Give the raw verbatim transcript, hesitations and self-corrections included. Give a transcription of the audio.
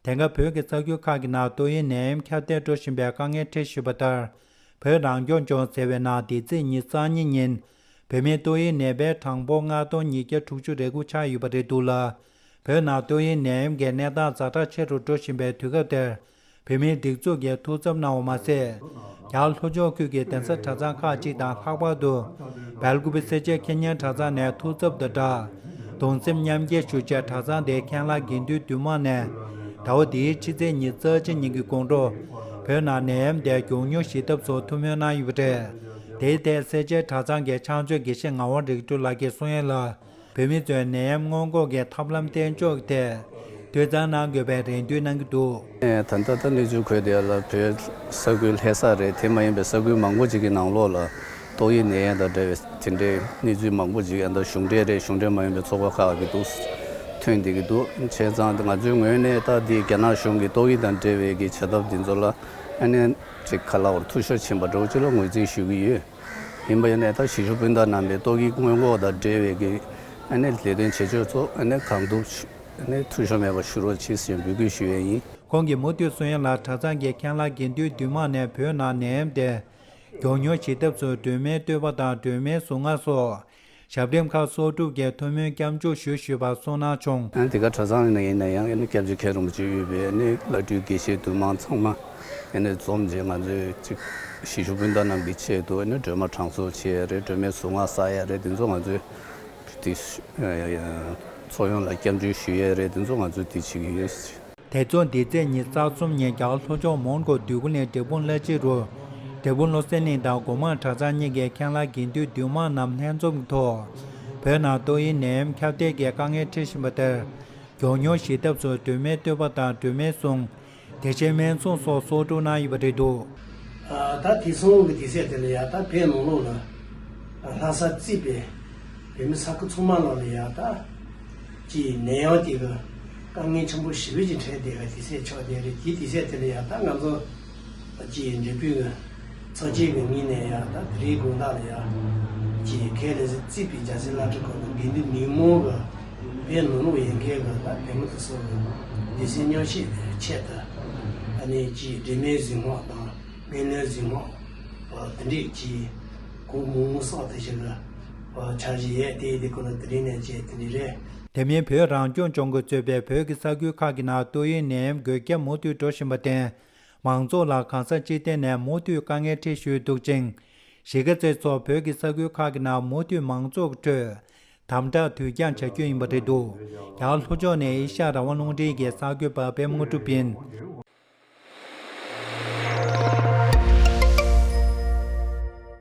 དེ་སྔ་བོད་ཀྱི་ས་ཁུལ་ཁག་གི་ནང་ཏོག་དབྱིབས་ནད་ཡམས་ཁྱབ་གདལ་འགྲོ་བཞིན་པའི་དཀའ་ངལ་འཕྲད་བཞིན་པ་ལྟར། བོད་རང་སྐྱོང་ལྗོངས་ཟེར་བའི་ནང་འདི་ཚེས་ཉི་ཤུ་རྩ་གཉིས་ཉིན། བོད་མིའི་ཏོག་དབྱིབས་ནད་པའི་གྲངས་འབོར་ལྔ་སྟོང་ཉིས་བརྒྱ་དྲུག་ཅུ་རེ་དགུ་ཆགས་ཡོད་པ་རེད་འདུག་ལ། བོད་ནང་ཏོག་དབྱིབས་ནད་ཡམས་ཀྱི་གནས་སྟངས་ཛ་དྲག་ཆེ་རུ་འགྲོ་བཞིན་པའི་དུས་སྐབས་དེར། བོད་མིའི་སྒྲིག་འཛུགས་ཀྱིས་ཐུགས་འཚབ་གནང་བ་མ་ཟད། རྒྱ་གར་ལྷོ་ཕྱོགས་ཁུལ་གྱི་གདན་ས་གྲྭ་ཚང་ཁག་ཅིག་དང་ལྷག་པར་དུ། སྦེལ་ཀོབ་སེར་བྱེས་མཁས་སྙན་གྲྭ་ཚང་ནས་ཐུགས་འཚབ་དང་སྦྲགས། གདུང་སེམས་མཉམ་སྐྱེད་ཞུ་ཆེད་གྲྭ་ཚང་དེའི་མཁན་བླ་དགེ་འདུན་འདུས་མང་ནས། ཟླ་བ་འདིའི་ཕྱི་ཚེས་ཉི་ཤུ་རྩ་གཅིག་ཉིན་གྱི་དགོང་དྲོ། བོད་ནང་ནད་ཡམས་དེ་མགྱོགས་མྱུར་ཞི་ཐབས་སུ་ཐུགས་སྨོན་གནང་ཡོད་པ་རེད། དེའི་ཐད་སེར་བྱེས་གྲྭ་ཚང་གི་ཕྱག་མཛོད་དགེ་བཤེས་ངག་དབང་རིག་གྲོལ་ལགས་ཀྱིས་གསུང་ཡ་ལ། བོད་མི་ཚོས་ནད་ཡམས་སྔོན་འགོག་གི་ཐབས་ལམ་གཏན་འཇགས་ཀྱི་ཐད་དུས་བཙན་གནང་དགོས་པའི་རེ་འདུན་གནང་གི་འདུག། ད་ལྟ་ད་གནས་ཚུལ་འཁོད་དེ་ལ་བོད་ས་ཁུལ་ལྷ་ས་རེད། དེ་མ་ཡིན་པའི་ས་ཁུལ་མང་པོ་ཅིག་གི་ནང་ལོགས་ལ་ཏོག་དབྱིབས་ནད་ཡམས་དང་འབྲེལ་བའི་དེ་འདྲའི་གནས་ཚུལ་མང་པོ་ཅིག་ཡང་ད་གཞུང་འབྲེལ་རེད། གཞུང་འབྲེལ་མ་ཡིན་པའི་ཚོགས་པ་ཁག་གི་འདུག་ཐོན་བསྡད་ཀྱི་འདུག། བྱས་ཙང་ང་ཚོའི་ངོས་ནས་ད་འདི་རྒྱ་ནག་གཞུང་གི་ཏོག་དབྱིབས་དང་འབྲེལ་བའི་གི་བྱ་ཐབས་འདི་ཚོ་ལ་ཨ་ནི་ཅིག་ག་ལ་བར་འཐུས་ཤོར་ཕྱིན་པ་འདྲ་བོ་ཅིག་ལ་ངོས་འཛིན་ཞུ་གི་ཡོད། ཡིན་པ་ཡིན་ནའི་ད་གཞིས་བཞུགས་སྤུན་ཟླ་རྣམ་པས་ཏོག་དབྱིབས་སྔོན་འགོག་དང་འབྲེལ་བའི་གི་ཨ་ནི་ལས་དོན་བྱེད་ཕྱོགས་ཚོ་ཨ་ནི་གང་ཐུབ་ཨ་ནི་འཐུས་ཤོར་མེད་པ་ཞུ་རོགས་གྱིས་ཞེས་འབོད་སྐུལ་ཞུ་ཡས་ཡིན། ཁོང་གིས་མུ་མཐུད་གསུང་ཡ་ལ། གྲྭ་ཚང་གི་མཁན་བླ་དགེ་འདུན་འདུས་མང་ནས་བོད་ནང་ནད་ཡམས་དེ་མགྱོགས་མྱུར་ཞི་ཐབས་སུ་སྒྲོལ་མའི་བསྟོད་པ་དང་སྒྲོལ་མའི་གཟུངས་སྔགས་སོགས། ཞབས་རིམ་ཁག་གསོག་སྒྲུབ་ཀྱིས་ཐུགས་སྨོན་སྐྱབས་འཇུག་ཞུ་ཞུས་པར་གསུངས་གནང་བྱུང་། ཨ་ནི་དེ་ག་གྲྭ་ཚང་ནས་ཡིན་ན་ཡང་ཨ་ནི་སྐྱབས་རྗེ་མཁན་རིན་པོ་ཆེ་དབུས་པའི་ཨ་ནི་བླ་སྤྲུལ་དགེ་བཤེས་འདུས་མང་ཚང་མ་ཨ་ནི་འཛོམས་རྗེས་ང་ཚོས་ཅིག་གཞིས་བཞུགས་སྤུན་ཟླ་རྣམས་ཀྱི་ཆེད་དུ་ཨ་ནི་སྒྲོལ་མ་གྲངས་གསོག་བྱེད་ཡ་རེད། སྒྲོལ་མའི་གཟུངས་སྔགས་བསགས་ཡ་རེད། དེ་ཚོ་ང་ཚོས་དེ་ཚོགས་ཡོངས་ལ་སྐྱབས་འཇུག་ཞུ་ཡ་རེད། དེ་ཚོ་ང་ཚོས་དེ་བྱེད་ཀྱི་ཡོད། དེ་ཚོ་འདི་ཚེས་ཉི་ཤུ་རྩ་གསུམ་ཉིན་རྒྱ་གར་ལྷོ་ཕྱོགས་མོན་གྷོ་འདོད་རྒུ་གླིང་འབྲས་སྤུངས་གླ་སྤྱི་རུ་འབྲས་སྤུངས་བློ་གསལ་གླིང་དང་སྒོ་མང་གྲྭ་ཚང་གཉིས་ཀྱི་མཁན་བླ་དགེ་འདུན་འདུས་མང་རྣམས་ལྷན་འཛོམས་ཀྱི་ཐོག། བོད་ནང་ཏོག་དབྱིབས་ནད་ཡམས་ཁྱབ་གདལ་གྱི་དཀའ་ངལ་འཕྲད་བཞིན་པ་དེར། མགྱོགས་མྱུར་ཞི་ཐབས་སུ་སྒྲོལ་མའི་བསྟོད་པ་དང་སྒྲོལ་མའི་གཟུངས། བདེ་ཆེན་སྨན་གཟུངས་སོགས་གསོག་སྒྲུབ་གནང་ཡོད་པ་རེད་འདུག། ད་དེ་སོང་གི་དུས་ཚོད་དེ་ལ་ཡ་ད་བོད་ནང་ལོགས་ལ་ལྷ་ས་གཙོས་པའི་བོད་མི་ས་ཁུལ་ཚང་མ་ལོགས་ལ་ཡ་ད་ཀྱི་ནད་ཡམས་དེ་གི་དཀའ་ངལ་ཆེན་པོ་ཞེ་པོ་ཅིག་འཕྲད་བསྡད་པའི་དུས་ཚོད་ཆགས་བསྡད་རེད། དེའི་དུས་ཚོད་དེ་ལ་ཡ་ད་ང་ཚོ་ཀྱི་འབྲས་སྤུངས་ཀྱི་ཚོགས་ཆེན་གྱི་ངོས་ནས་ཡ་ད་དེ་རིང་དགོང་དག་ལ་ཡ་ཀྱི་ཁས་ལེན་གཙོས་པའི་རྒྱལ་སྲས་བླ་སྤྲུལ་གོང་མ་དགེ་འདུན་མི་མང་གི་བོད་ནང་ལོགས་ཡན་གའི་གི་ད་བོད་མི་དེ་ཚོ་གི་སྡེ་སྲིད་མཉམ་ཞུགས་ཆེད་དུ་ཨ་ནི་ཀྱི་སྒྲོལ་མའི་གཟུངས་སྔགས་དང་སྨན་བླའི་གཟུངས་སྔགས་དེ་འདྲས་ཀྱི་གོང་མང་མང་བསགས་ཏེ་ཞིག་གི་འཆར་གཞི་ཡོད། དེ་དེ་ཁོ་ན་དེ་རིང་ནས་བྱས་དེ་འདྲས་རེད། དེ་མིན་བོད་རང་སྐྱོང་ལྗོངས་ཀྱིས་གཙོས་པའི་བོད་ཀྱི་ས་ཁུལ་ཁག་གི་ནང་ཏོག་དབྱིབས་ནད་ཡམས་འགོས་ཁྱབ་མུ་མཐུད་འགྲོ་བཞིན་པར་བརྟེན། མང་ཚོགས་ལ་གང་ས་ཅི་ཐད་ནས་མུ་མཐུད་དཀའ་ངལ་འཕྲད་བཞིན་འདུག་ཅིང་། གཞིས་ཀ་རྩེ་སོགས་བོད་ཀྱི་ས་ཁུལ་ཁག་གི་ནང་མུ་མཐུད་མང་ཚོགས་ཀྱི་ཁྲོད་དམ་དྲག་དུས་འགྱངས་བྱ་རྒྱུ་ཡིན་པ་རེད་འདུག། རྒྱ་གར་ལྷོ་ཕྱོགས་ནས་ཨེ་ཤ་ཡ་རང་དབང་རླུང་འཕྲིན་གྱི་གསར་འགོད་པ་པད་མ་དངོས་གྲུབ་ཡིན།